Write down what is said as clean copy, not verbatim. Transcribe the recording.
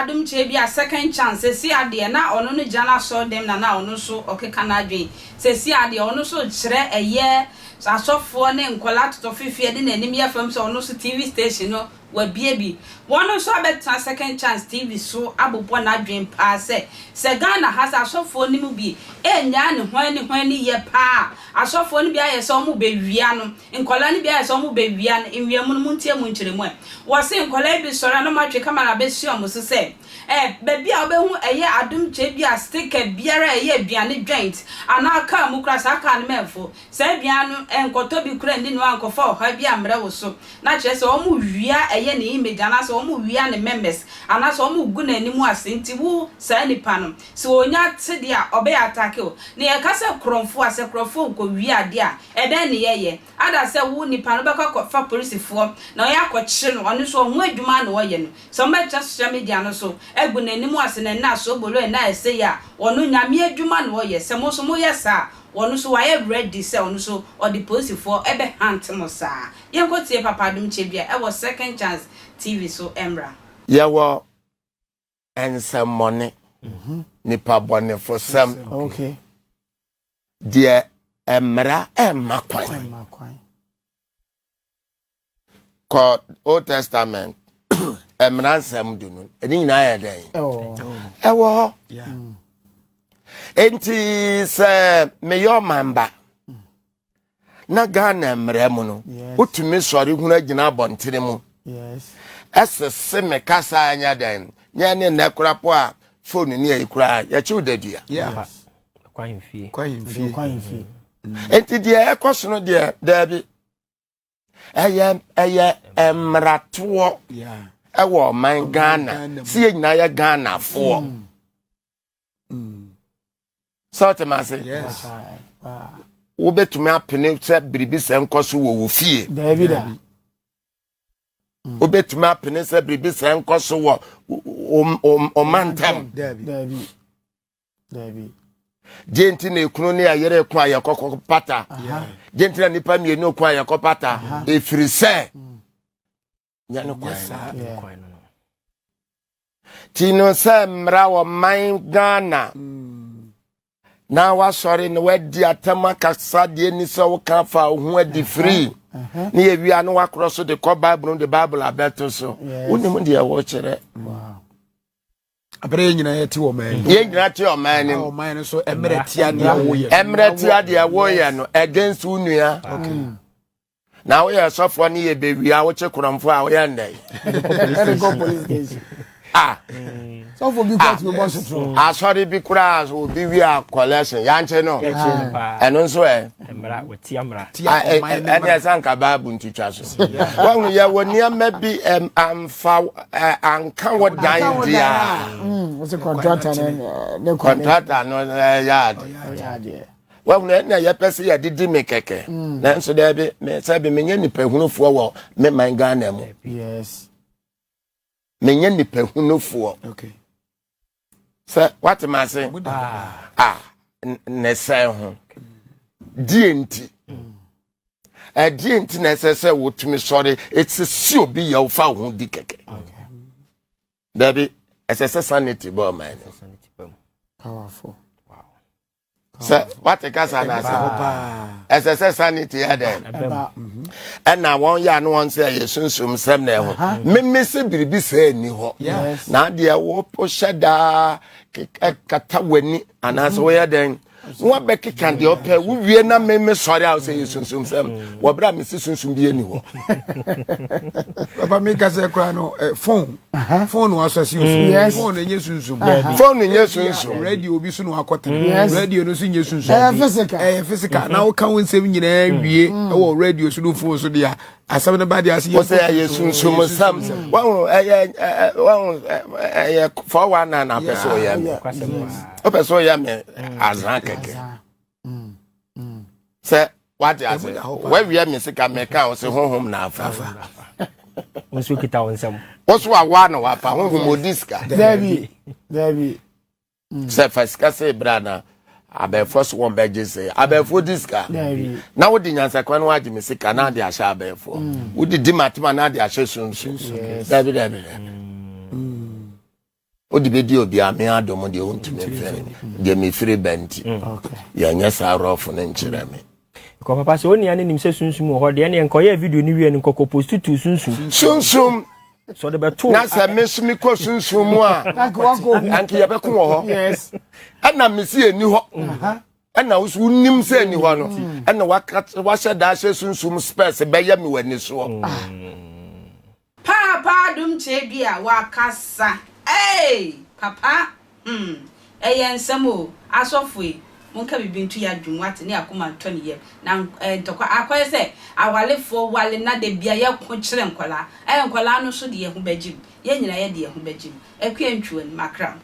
Adom Kyerɛbia Second Chance sɛsi adeɛ na ɔno no gyina n'asɔre dɛm na na ɔno nso ɔkeka n'adwen sɛsi adeɛ ɔno nso rekyerɛ ɛyɛ asɔfoɔ ne nkwadaa totɔfeefeɛ de n'anim yɛ fam sɛ ɔno nso TV station no Wabue bi. Wɔn nso abɛtena Second Chance TV so abobɔ n'adwene paa sɛ, sɛ Ghana ha sɛ asɔfoɔ no mu bi annyaa ne hwan ne hwan ni yɛ paa a, asɔfoɔ no bi ayɛ sɛ wɔn bɛwia no, nkwadaa no bi ayɛ sɛ wɔn bɛwia no, nwia mu no montie mu nkyerɛ mu ɛ. Wɔse nkwadaa yi bi sɔre a na wɔatwe camera abɛsi wɔn so sɛ, ɛ, baabi a wobɛhu ɛyɛ adom kyɛ bi a sticker biara a ɛyɛ aduane joint anaa car mu koraa saa car no mɛmfo. Saa aduan no nkɔtɔ bi koraa nni no ankɔfa ɔhaw bi ammrɛ wo so, na kyerɛ sɛ wɔn wia ɛyɛ ne image anaasɛ wɔn wia ne members anaasɛ wɔn gu n'anim ase nti wo saa nipa no sɛ ɔnya te deɛ a ɔbɛyɛ atake wo. Na yɛka sɛ korɔmfoɔ a sɛ korɔfoɔ nkɔ wia adeɛ a ɛdɛn ne yɛyɛ? Ada sɛ wo nipa no wobɛkɔ akɔfa polisifoɔ na ɔyɛ akɔkyere no ɔno nso ɔho adwuma na ɔyɛ no sɛ wɔbɛtra social media no so agu n'anim ase na ɛnna asoobolo ɛnna ɛsei a ɔno Nyame adwuma na ɔyɛ sɛ mo nso moyɛ saa a Ɔno nso wayɛ ready sɛ ɔno nso ɔde polisifoɔ bɛ hunt mo saa. Yɛnkɔ tie Papa Adom Kyebia ɛwɔ Second Chance TV so mmra. Yɛwɔ nsɛmmɔne, nipa bɔnefosɛm, deɛ mmara mma kwan. Kɔ Old Testament, mmara nsɛm du no, ɛne nyinaa yɛ dɛn? Ɛwɔ hɔ. Enti sɛ meyɛ ɔmamba na Ghana mmara mu no, wotumi sɔre hunu agyina abɔntene mu ɛsese me kasa anyɛ dɛn nyɛ ne nnɛ kora po a phone ne ayi koraa yɛkyew dadua. Enti deɛ ɛkɔ so no deɛ daabi. Ɛyɛ ɛyɛ mmaratoɔ ɛwɔ ɔman Ghana si yɛ nyinaa yɛ Ghanafoɔ. Mm. Mm. Sɛ ɔte ma ase. Wobɛtumi apene sɛ biribi sɛ nkɔ so wɔ wo fie. Daabi da. Mm. Wobɛtumi apene sɛ biribi sɛ nkɔ so wɔ ɔmantam. Daabi. Dabi. Deɛ nti na ekunu ne ayere ko a yɛkɔkɔ pata. Deɛ nti na nipa mmienu ko a yɛkɔ pata. Efiri sɛ mm. nyɛ no kwan no. Ti no sɛ mmara wɔ man Ghana. Mm. Na wasɔre na wadi atam akasa deɛ ni sɛ woka fa wo ho adi firi. Ne yɛwia no wakorɔ so de kɔ Bible de Bible abɛto so. Wonim deɛ wɔkyerɛ. Wow. abere yɛn nyinaa yɛte ɔman yi. yɛn nyinaa te ɔman no mu. ɔman no so mmerɛ tia deɛ woyɛ. mmerɛ tia deɛ woyɛ no against wo nua. Okay. Na woyɛ sɔfoɔ ne yɛ bɛwia wokye korɔmfoɔ a woyɛ ndɛ. Ah. Sɔfo bi kɔ tumi bɔ sotoro. Asɔre bi koraa obi wia collection yankye no. Ɛno nso ɛ. Ɛne ɛsɛ nka Bible ntwitwa so. Wɔn yɛ wɔ nneɛma bi amfa anka wɔ dan deɛ. Wɔsɛ kɔntrata no ne kɔ. Kɔntrata no ɛyɛ ade. Wɔn ɛna yɛpɛ sɛ yɛde di me kɛkɛ. Nanso dɛbi sɛbi menyɛ nipa hunufoɔ wɔ me man Ghana mu. Yes. Menyɛ nipa hunufoɔ. Okay. Sɛ wate ma ase a ne sɛn ho die nti ɛdeɛ nti na ɛsɛ sɛ wotumi sɔre ɛsɛ si obi yɛ wofa wo ho di kɛkɛ dabi ɛsɛ sɛ sanity bɔ ɔman no powerful sɛ wate kasa no ase ɛsɛ sɛ sanity yɛ dɛn ɛna wɔn yɛ ano wɔn sɛ ɛyɛ sunsum sɛm na ɛho meme sɛ biribi sɛ ɛni hɔ na adeɛ wohyɛ daa kata w'ani anaasɛ woyɛ dɛn wabɛkeka deɛ ɔpɛ wowie na meme sɔre a sɛ yɛ sunsum sɛm wɔberɛ a mese sunsum bi ani hɔ papa meka sɛ koraa no eh, phone phone wasɔ si osu phone enye sunsum phone enye sunsum radio bi so na wakɔtena mm. radio no so nye sunsum ɛyɛ physical ɛyɛ physical na woka wo nsɛm nyinaa mm. wie mm. ɛwɔ radio so no phone so deɛ asɛm no ba deɛ ase yɛ sɛ ɛyɛ sunsum nsɛm wɔn ɛyɛ wɔn ɛyɛ 419 apɛ sɛ ɔyɛ mi ɔpɛ sɛ ɔyɛ mi azan kɛkɛ sɛ wate ase wawia me sika meka wo sɛ honhom na afa nso kita wo nsɛm wo so awoa na wafa honhom ɔdi sika dabi dabi mm. sɛ fa sika sɛ berɛ na abɛɛfoɔ so wɔn bɛgye sɛ abɛɛfoɔ di sika na wode nyansakwan no wagye me sika na ade ahyɛ abɛɛfoɔ mm. wode di matema na ade ahyɛ sunsun dabi dabi dabi mm. Wode bɛdi obi a me adom deɛ wontumi mfrɛ me deɛ mefiri ba nti yɛnyɛ saa rɔfo no nkyerɛ me. Kɔ papa sɛ onua no nim sɛ sunsum wɔ hɔ deɛ ɛneɛ nkɔyɛ video no wie no nkɔkɔ post to sunsum. Sunsum sɛ ɔde bɛto na sɛ me nso mekɔ sunsum mu a anka yɛbɛko wɔ hɔ ɛna mesi ɛni hɔ ɛna wo so wonim sɛ ɛni hɔ no ɛna wahyɛ da ahyɛ sunsum spɛs bɛyɛ me w'ani soɔ. Paapa adom kyerɛdua wakasa eei papa hmm ɛyɛ nsɛm o asɔfo yi monka biribi nto yadwene mu wate ne akoma ntɔ ne yam na ntɔkwa akɔyɛ sɛ awalefoɔ wale na dabia yɛko kyerɛ nkwadaa ɛɛ nkwadaa no nso de yɛho bɛgyem yɛn nyinaa yɛde yɛho bɛgyem Akua Ntwiwani makra mo.